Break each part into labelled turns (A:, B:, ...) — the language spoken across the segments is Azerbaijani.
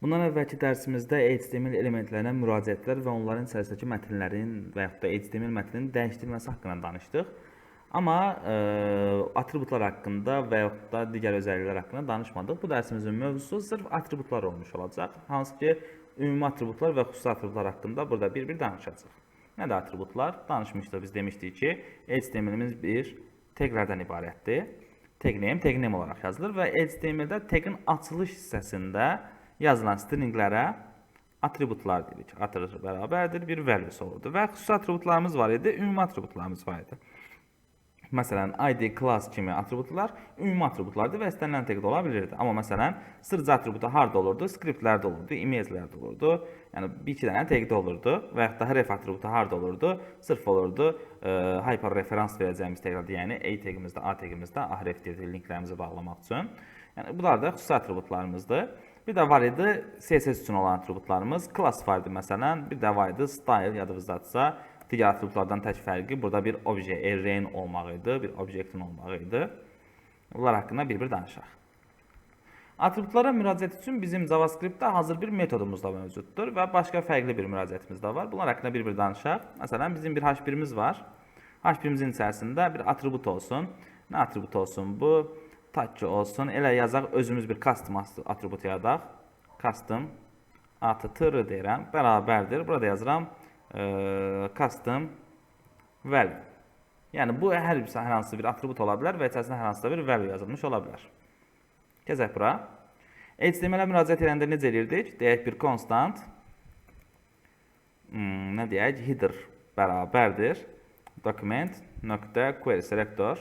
A: Bundan əvvəlki dərsimizdə HTML elementlərinə müraciətlər və onların içərisindəki mətnlərin və yaxud da HTML mətninin dəyişdirilməsi haqqında danışdıq. Amma atributlar haqqında və yaxud da digər özəlliklər haqqında danışmadıq. Bu dərsimizin mövzusu sırf atributlar olmuş olacaq. Hansı ki, ümumi atributlar və xüsusi atributlar haqqında burada bir-bir danışacağıq. Nədir atributlar? Danışmışdıq, biz demişdik ki, HTML-imiz bir taglərdən ibarətdir. Tag name, tag name olaraq yazılır və HTML-də tagin açılış hissəsində yazılan stringlərə atributlar deyirik. Atribut bərabərdir, bir values olurdu. Və xüsusi atributlarımız var idi, ümumi atributlarımız var idi. Məsələn, ID, class kimi atributlar ümumi atributlardır və istənilən tagdə ola bilirdi. Amma məsələn, src atributu harda olurdu? Scriptlərdə olurdu, image-lərdə olurdu. Yəni bir iki dənə tagdə olurdu və yaxud da href atributu harda olurdu? Sırf olurdu hyper referans verəcəyimiz taglərdə, yəni A tagimizdə, A tagimizdə a href deyil linklərimizi bağlamaq üçün. Yəni bunlar da xüsusi atributlarımızdır. Bir də var idi CSS üçün olan atributlarımız. Class var idi məsələn, bir də var idi style, yadınızdadırsa. Digər atributlardan tək fərqi burada bir obje, array-in olmağı idi, bir obyektin olmağı idi. Bunlar haqqında bir-bir danışaq. Atributlara müraciət üçün bizim JavaScript-də hazır bir metodumuz da mövcuddur və başqa fərqli bir müraciətimiz də var. Bunlar haqqında bir-bir danışaq. Məsələn, bizim bir H1-imiz var. H1-imizin içərisində bir atribut olsun. Nə atribut olsun bu? Tutaq ki olsun. Elə yazaq, özümüz bir custom atribut yaradaq. Custom attr deyirəm, bərabərdir. Burada yazıram custom value. Yəni bu hər hansı bir atribut ola bilər və içərisində hər hansısa bir value yazılmış ola bilər. Gəzək bura. HTML-ə müraciət edəndə necə eləyirdik? Deyək bir constant nə deyək? Header bərabərdir document nöqtə query selector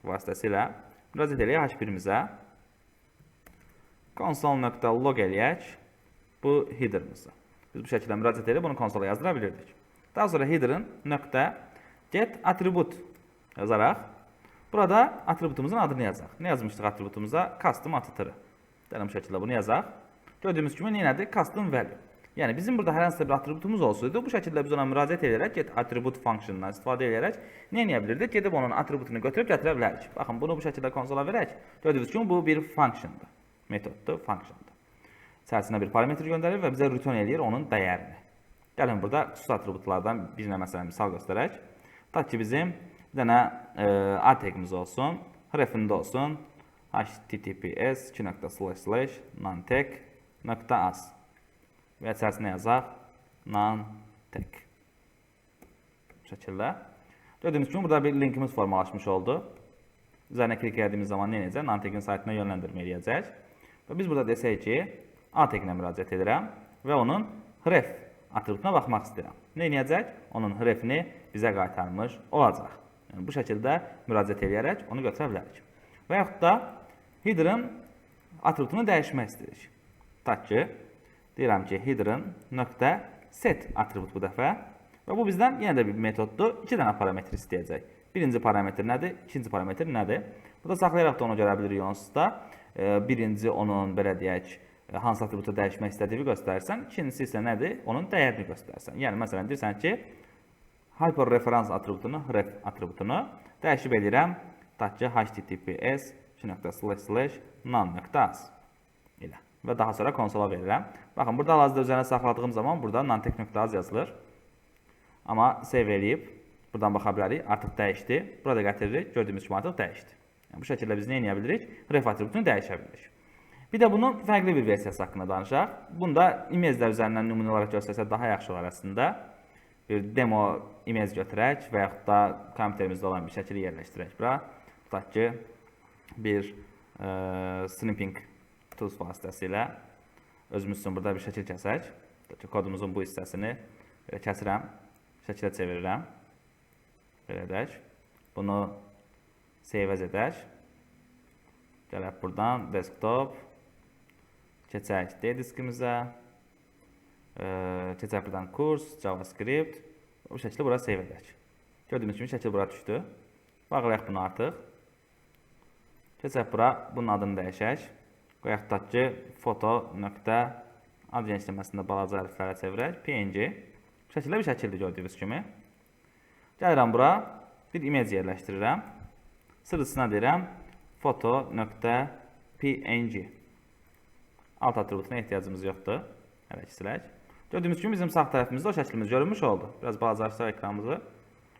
A: vasitəsilə müraciət eləyək H1-imizə. Console.log eləyək bu header'ımızı. Biz bu şəkildə müraciət edib bunu konsola yazdıra bilirdik. Daha sonra header'ın nöqtə get attribute yazaraq burada atributumuzun adını yazaq. Nə yazmışdıq atributumuza? Custom attr. Gəlin bu şəkildə bunu yazaq. Gördüyümüz kimi nə nədir? Custom value. Yəni bizim burada hər hansısa bir atributumuz olsaydı, bu şəkildə biz ona müraciət edərək get attribute function'dan istifadə edərək nə edə bilirdik? Gedib onun atributunu götürüb gətirə bilərik. Baxın, bunu bu şəkildə konsola verək. Gördüyünüz kimi bu bir functiondur. Metoddur, functiondur. İçərisinə bir parametr göndərir və bizə return eləyir onun dəyərini. Gəlin burada xüsusi atributlardan birinə məsələn misal göstərək. Tutaq ki, bizim bir dənə a tagimiz olsun, hrefində olsun https ://nantech.az və içərisinə yazaq nantech. Bu şəkildə. Gördüyünüz kimi burada bir linkimiz formalaşmış oldu. Üzərinə klik etdiyimiz zaman nə edəcək? Nantech'in saytına yönləndirmə eləyəcək. Və biz burada desək ki, A taginə müraciət edirəm və onun href atributuna baxmaq istəyirəm. Nə edəcək? Onun hrefini bizə qaytarmış olacaq. Yəni bu şəkildə müraciət edərək onu götürə bilərik. Və yaxud da header'ın atributunu dəyişmək istəyirik. Tutaq ki, deyirəm ki, header'ın nöqtə set atribut bu dəfə və bu bizdən yenə də bir metoddur. İki dənə parametr istəyəcək. Birinci parametr nədir? İkinci parametr nədir? Burada saxlayaraq da onu görə bilirik onsuz da. Birinci onun belə deyək, hansı atributu dəyişmək istədiyini göstərirsən. İkincisi isə nədir? Onun dəyərini göstərirsən. Yəni məsələn deyirsən ki, hyper referans atributunu, href atributunu dəyişib eləyirəm. Tutaq ki, https ://nan.az ilə və daha sonra konsola verirəm. Baxın, burada hal-hazırda üzərinə saxladığım zaman burada nantech.az yazılır. Amma save eləyib buradan baxa bilərik. Artıq dəyişdi. Burada gətiririk. Gördüyümüz kimi artıq dəyişdi. Yəni, bu şəkildə biz nə edə bilirik? Href atributunu dəyişə bilirik. Bir də bunun fərqli bir versiyası haqqında danışaq. Bunu da image-lər üzərindən nümunə olaraq göstərsə daha yaxşı olar əslində. Bir demo image götürək və yaxud da kompüterimizdə olan bir şəkili yerləşdirək bura. Tutaq ki, bir snipping tools vasitəsilə özümüz üçün burada bir şəkil kəsək. Tutaq ki, kodumuzun bu hissəsini belə kəsirəm, şəkilə çevirirəm. Belə edək. Bunu save as edək. Gələk buradan desktop, keçək D diskimizə. Keçək buradan kurs, JavaScript. Bu şəkildə bura save edək. Gördüyünüz kimi şəkil bura düşdü. Bağlayaq bunu artıq. Keçək bura, bunun adını dəyişək. Qoyaq tutaq ki, foto nöqtə ad genişləməsində balaca hərflərə çevirək. PNG. Bu şəkildə bir şəkildir gördüyünüz kimi. Gəlirəm bura, bir image yerləşdirirəm. Sırasına deyirəm foto nöqtə PNG. Alt atributuna ehtiyacımız yoxdur. Hələ ki silək. Gördüyümüz kimi bizim sağ tərəfimizdə o şəklimiz görünmüş oldu. Biraz balacalaşdıraq ekranımızı.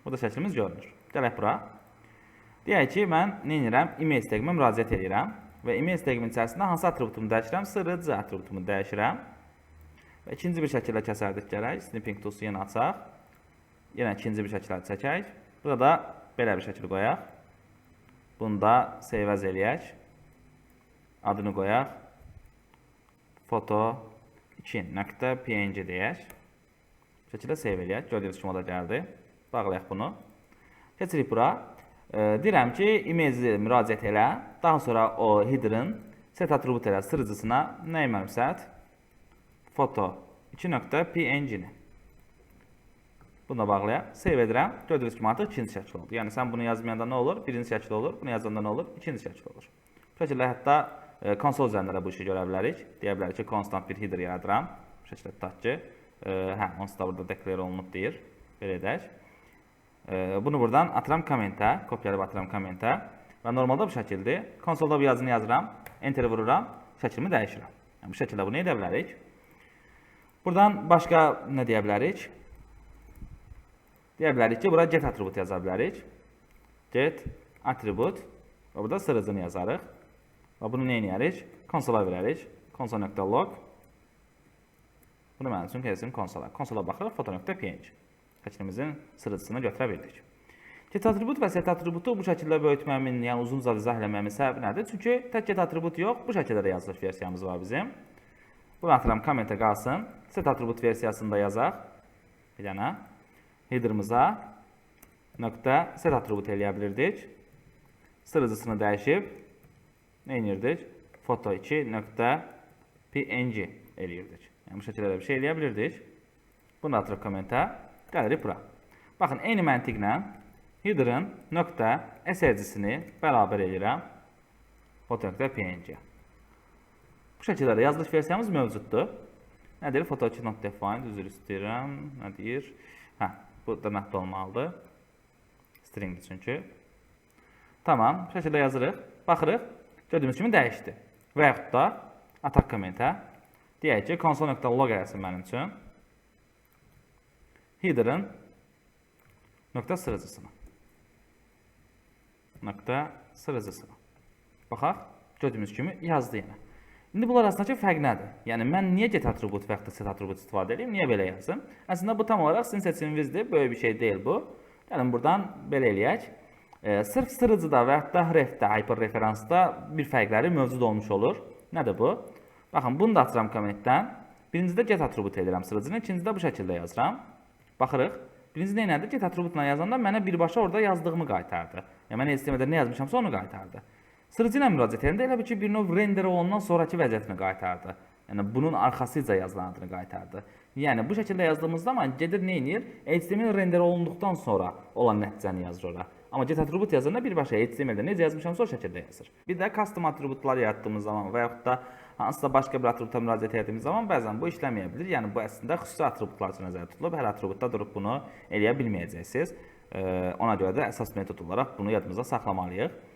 A: Burada şəklimiz görünür. Gələk bura. Deyək ki, mən nə edirəm? Image tagimə müraciət edirəm və image tagimin içərisində hansı atributumu dəyişirəm? SRC atributumu dəyişirəm. Və ikinci bir şəkildə kəsərdik gərək. Snipping tool'u yenə açaq. Yenə ikinci bir şəkildə çəkək. Burada da belə bir şəkil qoyaq. Bunu da save as eləyək. Adını qoyaq. Foto 2.png deyək. Bu şəkildə save eləyək. Gördüyünüz kimi o da gəldi. Bağlayaq bunu. Keçirik bura. Deyirəm ki, image müraciət elə. Daha sonra o header'ın set atribut elə src-sına nə məqsəd? Foto 2.png-ni. Bunu da bağlayaq. Save edirəm. Gördüyünüz kimi artıq ikinci şəkil oldu. Yəni sən bunu yazmayanda nə olur? Birinci şəkil olur. Bunu yazanda nə olur? İkinci şəkil olur. Bu şəkildə hətta konsol üzərində də bu işi görə bilərik. Deyə bilərik ki, constant bir header yaradıram. Bu şəkildə tutaq ki, hə, onsuz da burada declare olunub deyir. Belə edək. Bunu buradan atıram commentə, kopyalayıb atıram commentə və normalda bu şəkildir. Konsolda bu yazını yazıram, enter vururam, şəklimi dəyişirəm. Yəni, bu şəkildə bunu edə bilərik. Buradan başqa nə deyə bilərik? Deyə bilərik ki, bura get atribut yaza bilərik. Get atribut və burada src-ni yazarıq. Və bunu nə edərik? Konsola verərik. Console.log. Bunu mənim üçün gəlsin konsola. Konsola baxırıq, foto.png. Şəklimizin src-sını götürə bildik. Get atribut və set atributu bu şəkildə böyütməmin, yəni uzunca izah eləməmin səbəbi nədir? Çünki tək get atribut yox, bu şəkildə də yazılış versiyamız var bizim. Bunu atıram commentə qalsın. Set atribut versiyasını da yazaq. Bir dənə. Header'ımıza nöqtə set atribut eləyə bilirdik. Src-sını dəyişib nə edirdik? Foto 2 nöqtə png eləyirdik. Yəni bu şəkildə də bir şey eləyə bilirdik. Bunu da atırıq commentə. Gəlirik bura. Baxın, eyni məntiqlə header'ın nöqtə src-sini bərabər eləyirəm foto.png. Bu şəkildə də yazılış versiyamız mövcuddur. Nə deyir? Foto 2 not defined, üzr istəyirəm. Nə deyir? Hə, bu dırnaqda olmalıdır. Stringdir çünki. Tamam, bu şəkildə yazırıq. Baxırıq, gördüyümüz kimi dəyişdi. Və yaxud da ataq commentə. Deyək ki, console.log eləsin mənim üçün. Header'ın nöqtə src-sını. Nöqtə src-sını. Baxaq, gördüyümüz kimi yazdı yenə. İndi bunlar arasındakı fərq nədir? Yəni mən niyə get atribut və yaxud da set atribut istifadə edeyim, niyə belə yazım? Əslində bu tam olaraq sizin seçiminizdir, böyük bir şey deyil bu. Gəlin buradan belə eləyək. Sırf src-da və yaxud da href-də, hyperreferansda bir fərqləri mövcud olmuş olur. Nədir bu? Baxın, bunu da açıram commentdən. Birincidə get atribut edirəm src-ni, ikincidə bu şəkildə yazıram. Baxırıq. Birinci nə nədir? Get atributla yazanda mənə birbaşa orada yazdığımı qaytardı. Yəni mən HTML-də nə yazmışamsa onu qaytardı. Src ilə müraciət edəndə elə bil ki, bir növ render olundan sonrakı vəziyyətini qaytardı. Yəni bunun arxasıca yazılan adını qaytardı. Yəni bu şəkildə yazdığımız zaman gedir nə edir? HTML render olunduqdan sonra olan nəticəni yazır ora. Amma get atribut yazanda birbaşa HTML-də necə yazmışamsa o şəkildə yazır. Bir də custom atributlar yaratdığımız zaman və yaxud da hansısa başqa bir atributa müraciət etdiyimiz zaman bəzən bu işləməyə bilir. Yəni bu əslində xüsusi atributlar üçün nəzərdə tutulub. Hər atributda durub bunu eləyə bilməyəcəksiniz. Ona görə də əsas metod olaraq bunu yadımızda saxlamalıyıq.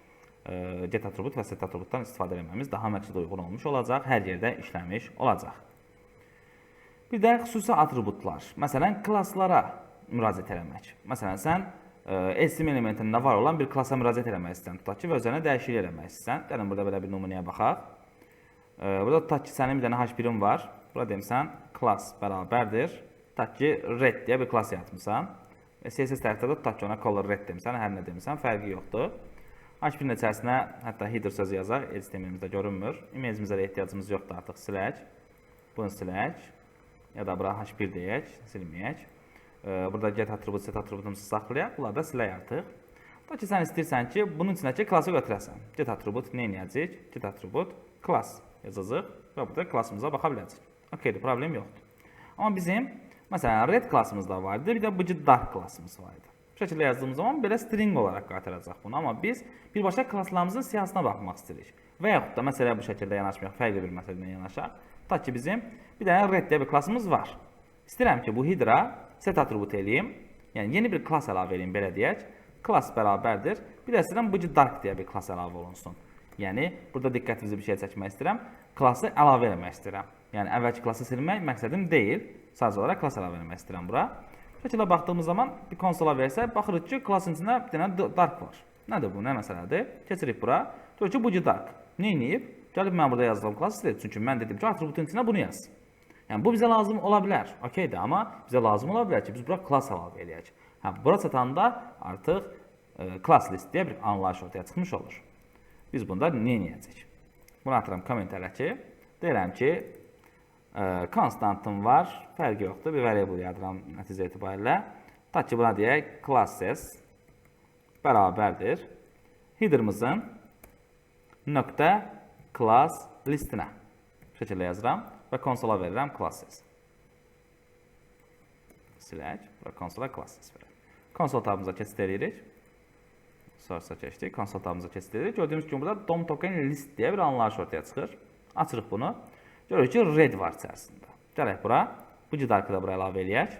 A: Get atribut və set atributdan istifadə etmemiz daha məqsədə uyğun olmuş olacaq, hər yerdə işləmiş olacaq. Bir də xüsusi atributlar. Məsələn, classlara müraciət eləmək. Məsələn, sən HTML elementində var olan bir klassa müraciət eləmək istəyirsən, tutaq ki, və üzərinə dəyişiklik eləmək istəyirsən. Gəlin burada belə bir nümunəyə baxaq. Burada tutaq ki, sənin bir dənə H1-in var. Burada demirsən, class bərabərdir. Tutaq ki, red deyə bir class yaratmısan. Və CSS tərəfdə də tutaq ki, ona color red demisən, hər nə demisən, fərqi yoxdur. H1-in içərisinə hətta header sözü yazaq, HTML-imizdə görünmür. Image-imizə də ehtiyacımız yoxdur artıq, silək. Bunu silək. Ya da bura H1 deyək, silməyək. Burada get atribut, set atributumuzu saxlayaq, bunları da silək artıq. Ta ki, sən istəyirsən ki, bunun içindəki klassı götürəsən. Get atribut nə edəcəyik? Get atribut class yazacaq və burada klassımıza baxa biləcəyik. Okeydir, problem yoxdur. Amma bizim, məsələn, red klassımız da var idi, bir də bg dark klassımız var idi. Bu şəkildə yazdığımız zaman belə string olaraq qaytaracaq bunu. Amma biz birbaşa klasslarımızın siyahısına baxmaq istəyirik. Və yaxud da məsələyə bu şəkildə yanaşmayaq, fərqli bir məsələdən yanaşaq. Tutaq ki, bizim bir dənə red deyə bir klassımız var. İstəyirəm ki, bu header'a set atribut eləyim. Yəni yeni bir klass əlavə eləyim, belə deyək. Class bərabərdir. Bir də istəyirəm bg dark deyə bir klass əlavə olunsun. Yəni burada diqqətinizi bir şeyə çəkmək istəyirəm. Klassı əlavə eləmək istəyirəm. Yəni əvvəlki klassı silmək məqsədim deyil. Sadəcə olaraq klass əlavə eləmək istəyirəm bura. Bu şəkildə baxdığımız zaman bir konsola versək, baxırıq ki, klassın içində bir dənə dark var. Nədir bu? Nə məsələdir? Keçirik bura. Görür ki, bu dark. Nə edib? Gəlib mən burada yazdığım klass silib. Çünki mən dedim ki, atributun içinə bunu yaz. Yəni bu bizə lazım ola bilər. Okeydir, amma bizə lazım ola bilər ki, biz bura klass əlavə eləyək. Hə, bura çatanda artıq class list deyə bir anlayış ortaya çıxmış olur. Biz bunda nə edəcəyik? Bunu atıram comment hələ ki. Deyirəm ki, constantım var, fərqi yoxdur. Bir variable yaradıram nəticə etibarilə. Ta ki buna deyək classes bərabərdir header'ımızın nöqtə class listinə. Bu şəkildə yazıram və konsola verirəm classes. Silək və konsola classes verək. Konsol tabımıza keçid edirik. Source-a keçdik. Konsol tabımıza keçid edirik. Gördüyümüz kimi burada DOM token list deyə bir anlayış ortaya çıxır. Açırıq bunu. Görürük ki, red var içərisində. Gələk bura. Bu darkı da bura əlavə eləyək.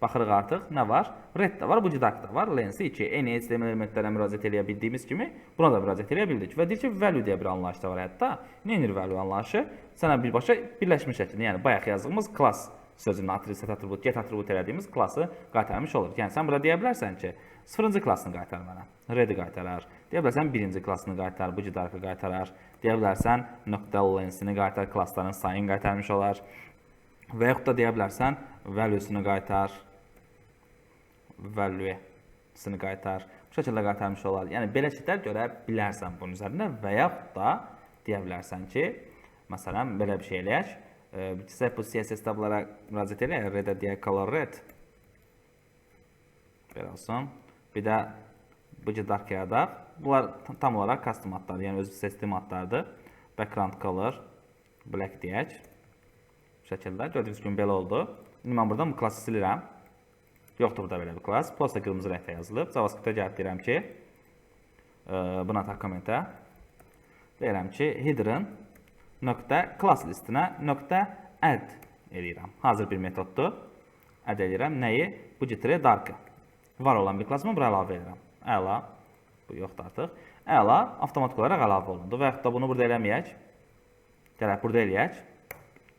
A: Baxırıq artıq nə var? Red də var, bu dark da var. Length 2. Eyni HTML elementlərinə müraciət eləyə bildiyimiz kimi buna da müraciət eləyə bildik. Və deyir ki, value deyə bir anlayış da var hətta. Nə edir value anlayışı? Sənə birbaşa birləşmiş şəkildə, yəni bayaq yazdığımız class sözünün atribut, set atribut, get atribut elədiyimiz klassı qaytarmış olur. Yəni sən burada deyə bilərsən ki, sıfırıncı klassını qaytar mənə. Red-i qaytarar. Deyə bilərsən birinci klassını qaytar, bu darkı qaytarar. Deyə bilərsən nöqtə length-ini qaytar, klassların sayını qaytarmış olar. Və yaxud da deyə bilərsən value-sunu qaytar. Value-sini qaytar. Bu şəkildə qaytarmış olar. Yəni belə şeylər görə bilərsən bunun üzərində və yaxud da deyə bilərsən ki, məsələn belə bir şey eləyək. Səhv bu CSS tablara müraciət eləyək. Red-ə deyək color red. Belə olsun. Bir də bu dark yaradaq. Bunlar tam olaraq custom adlardır. Yəni öz seçdiyim adlardır. Background color black deyək. Bu şəkildə. Gördüyünüz kimi belə oldu. İndi mən buradan bu klassı silirəm. Yoxdur burada belə bir klass. Prosta qırmızı rəngdə yazılıb. JavaScript-ə gəlib deyirəm ki, buna ataq commentə. Deyirəm ki, header-ın nöqtə class listinə nöqtə add eləyirəm. Hazır bir metoddur. Add eləyirəm. Nəyi? Bu tire dark-ı. Var olan bir klassımı bura əlavə edirəm. Əla. Bu yoxdur artıq. Əla avtomatik olaraq əlavə olundu. Və yaxud da bunu burada eləməyək. Gələk burada eləyək.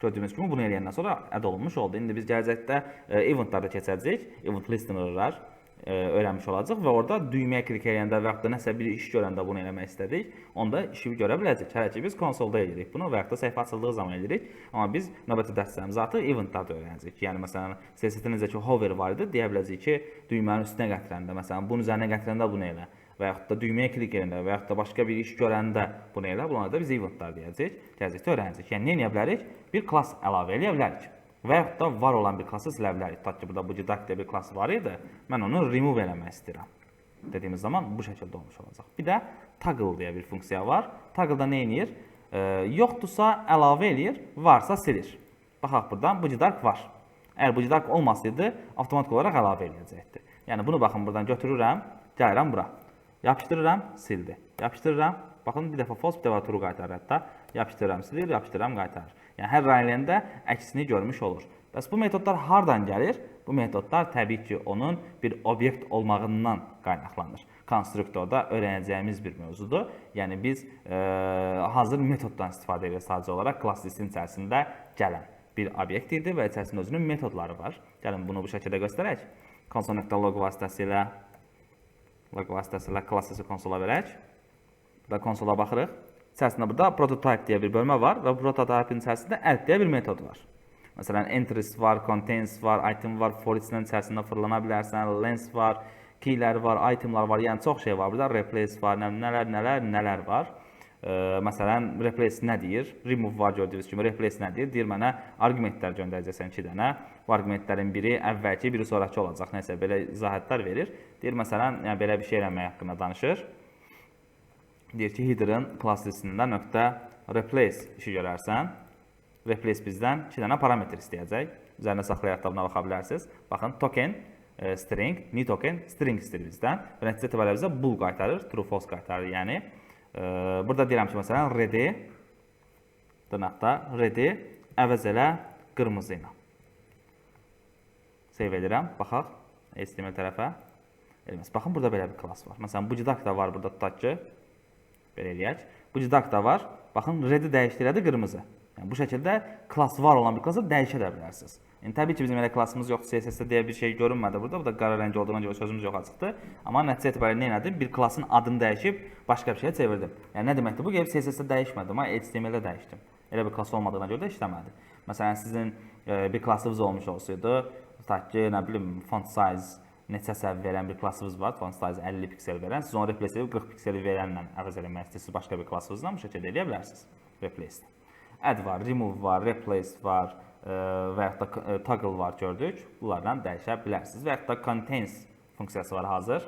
A: Gördüyümüz kimi bunu eləyəndən sonra add olunmuş oldu. İndi biz gələcəkdə eventlarda keçəcəyik. Event listener'lar öyrənmiş olacaq və orada düyməyə klik eləyəndə və yaxud da nəsə bir iş görəndə bunu eləmək istədik, onda işi görə biləcək. Hələ ki biz konsolda eləyirik bunu və yaxud da səhifə açıldığı zaman eləyirik. Amma biz növbəti dərslərimizdə artıq eventlarda öyrənəcəyik. Yəni məsələn CSS-də necə ki hover var idi, deyə biləcəyik ki, düymənin üstünə gətirəndə, məsələn bunun üzərinə gətirəndə bunu elə və yaxud da düyməyə klik edəndə və yaxud da başqa bir iş görəndə bunu elə. Bunlara da biz eventlar deyəcəyik. Gələcəkdə öyrənəcəyik. Yəni nə edə bilərik? Bir klass əlavə eləyə bilərik. Və yaxud da var olan bir klassı silə bilərik. Tutaq ki, burada bu dark deyə bir klass var idi. Mən onu remove eləmək istəyirəm. Dediyimiz zaman bu şəkildə olmuş olacaq. Bir də toggle deyə bir funksiya var. Toggle-da nə edir? Yoxdursa əlavə eləyir, varsa silir. Baxaq buradan, bu dark var. Əgər bu dark olmasaydı, avtomatik olaraq əlavə eləyəcəkdi. Yəni bunu baxın buradan götürürəm, gəlirəm bura. Yapışdırıram, sildi. Yapışdırıram, baxın bir dəfə false, bir dəfə true qaytarır hətta. Yapışdırıram, silir, yapışdırıram, qaytarır. Yəni hər run eləyəndə əksini görmüş olur. Bəs bu metodlar hardan gəlir? Bu metodlar təbii ki, onun bir obyekt olmağından qaynaqlanır. Konstruktorda öyrənəcəyimiz bir mövzudur. Yəni biz hazır metoddan istifadə edirik sadəcə olaraq class listin içərisində gələn bir obyekt idi və içərisində özünün metodları var. Gəlin bunu bu şəkildə göstərək. Console.log vasitəsilə classes konsola verək. Burada konsola baxırıq. İçərisində burada prototype deyə bir bölmə var və prototype-in içərisində add deyə bir metod var. Məsələn, entries var, contains var, item var, for each-nin içərisində fırlana bilərsən, length var, keylər var, itemlar var, yəni çox şey var. Burada replace var, nələr, nələr, nələr var. Məsələn, replace nə deyir? Remove var gördüyünüz kimi. Replace nə deyir? Deyir mənə arqumentlər göndərəcəksən 2 dənə. Bu arqumentlərin biri əvvəlki, biri sonrakı olacaq. Nəsə belə izahatlar verir. Deyir məsələn, yəni belə bir şey eləmək haqqında danışır. Deyir ki, header-ın class listində nöqtə replace işi görərsən. Replace bizdən 2 dənə parametr istəyəcək. Üzərində saxlayaraq da buna baxa bilərsiniz. Baxın, token string, new token string istəyir bizdən. Və nəticə etibarilə bizə bool qaytarır, true false qaytarır. Yəni burada deyirəm ki, məsələn, red-i dırnaqda red-i əvəz elə qırmızı ilə. Save edirəm. Baxaq HTML tərəfə. Eləməz. Baxın, burada belə bir klass var. Məsələn, bu dark da var burada tutaq ki. Belə eləyək. Bu cür da var. Baxın, red'i dəyişdirədi qırmızı. Yəni bu şəkildə class var olan bir klassa dəyişə də bilərsiniz. Yəni təbii ki, bizim elə klassımız yoxdur, CSS-də deyə bir şey görünmədi burada. Bu da qara rəng olduğuna görə sözümüz yoxa çıxdı. Amma nəticə etibarilə nə etdim? Bir klassın adını dəyişib başqa bir şeyə çevirdim. Yəni nə deməkdir bu? Gəlib CSS-də dəyişmədim, amma HTML-də dəyişdim. Elə bir klass olmadığına görə də işləmədi. Məsələn, sizin bir klassınız olmuş olsaydı, tutaq ki, nə bilim, font size neçəsə verən bir klassınız var, font size 50 piksel verən, siz onu replace edib 40 pikseli verənlə əvəz eləmək istəyirsiniz başqa bir klassınızla, bu şəkildə eləyə bilərsiniz. Replace. Add var, remove var, replace var və yaxud da toggle var gördük. Bunlarla dəyişə bilərsiniz. Və yaxud da contains funksiyası var hazır.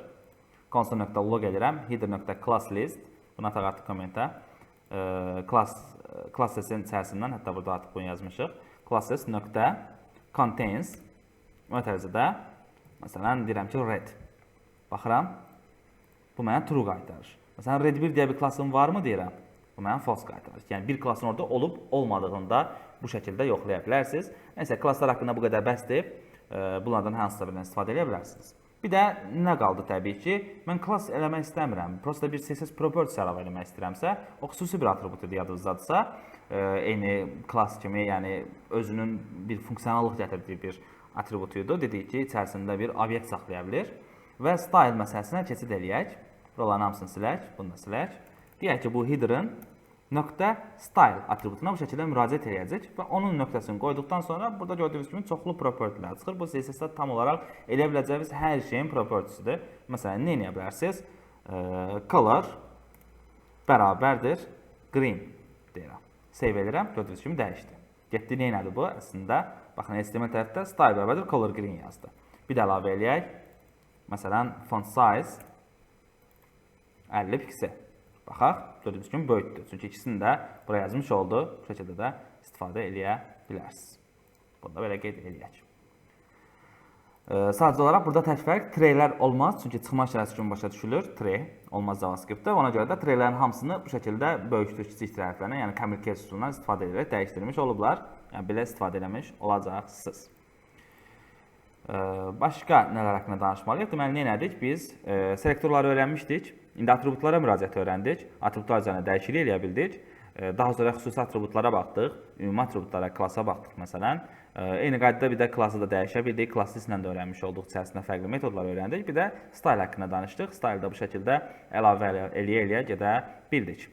A: Console.log edirəm, header.class list. Bunu ataq artıq kommentə. Classes-in içərisindən, hətta burada artıq bunu yazmışıq. Classes nöqtə contains mötərizədə məsələn deyirəm ki, red. Baxıram, bu mənə true qaytarır. Məsələn, red 1 deyə bir klassım varmı deyirəm. Bu mənə false qaytarır. Yəni bir klassın orada olub olmadığını da bu şəkildə yoxlaya bilərsiniz. Nəysə, klasslar haqqında bu qədər bəsdir. Bunlardan hansısa birindən istifadə edə bilərsiniz. Bir də nə qaldı təbii ki, mən klass eləmək istəmirəm. Prosta bir CSS property əlavə eləmək istəyirəmsə, o xüsusi bir atribut idi yadınızdadırsa, eyni klass kimi, yəni özünün bir funksionallıq gətirdiyi bir atributu idi. Dedik ki, içərisində bir obyekt saxlaya bilir. Və style məsələsinə keçid eləyək. Buraların hamısını silək, bunu da silək. Deyək ki, bu header'ın nöqtə style atributuna bu şəkildə müraciət eləyəcək və onun nöqtəsini qoyduqdan sonra burada gördüyünüz kimi çoxlu propertylər çıxır. Bu CSS-də tam olaraq eləyə biləcəyiniz hər şeyin propertysidir. Məsələn, nə edə bilərsiniz? Color bərabərdir green deyirəm. Save edirəm, gördüyünüz kimi dəyişdi. Getdi, nə elədi bu? Əslində, baxın, HTML tərəfdə style bərabərdir color green yazdı. Bir də əlavə eləyək. Məsələn, font size 50 piksel. Baxaq, gördüyünüz kimi böyütdü. Çünki ikisini də bura yazmış oldu. Bu şəkildə də istifadə eləyə bilərsiniz. Bunu da belə qeyd eləyək. Sadəcə olaraq burada tək fərq tirələr olmaz. Çünki çıxma işarəsi kimi başa düşülür. Tire olmaz JavaScript-də. Ona görə də tirələrin hamısını bu şəkildə böyükdür, kiçik tirə hərflərinə, yəni camel case üsulundan istifadə edərək dəyişdirmiş olublar. Yəni belə istifadə eləmiş olacaqsınız. Başqa nələr haqqında danışmalıyıq? Deməli, nə etdik? Biz selektorları öyrənmişdik. İndi atributlara müraciət öyrəndik. Atributlar üzərində dəyişiklik eləyə bildik. Daha sonra xüsusi atributlara baxdıq. Ümumi atributlara, klassa baxdıq məsələn. Eyni qaydada bir də klassı da dəyişə bildik. Class listlə də öyrənmiş olduq. İçərisində fərqli metodlar öyrəndik. Bir də style haqqında danışdıq. Style da bu şəkildə əlavə eləyə-eləyə gedə bildik.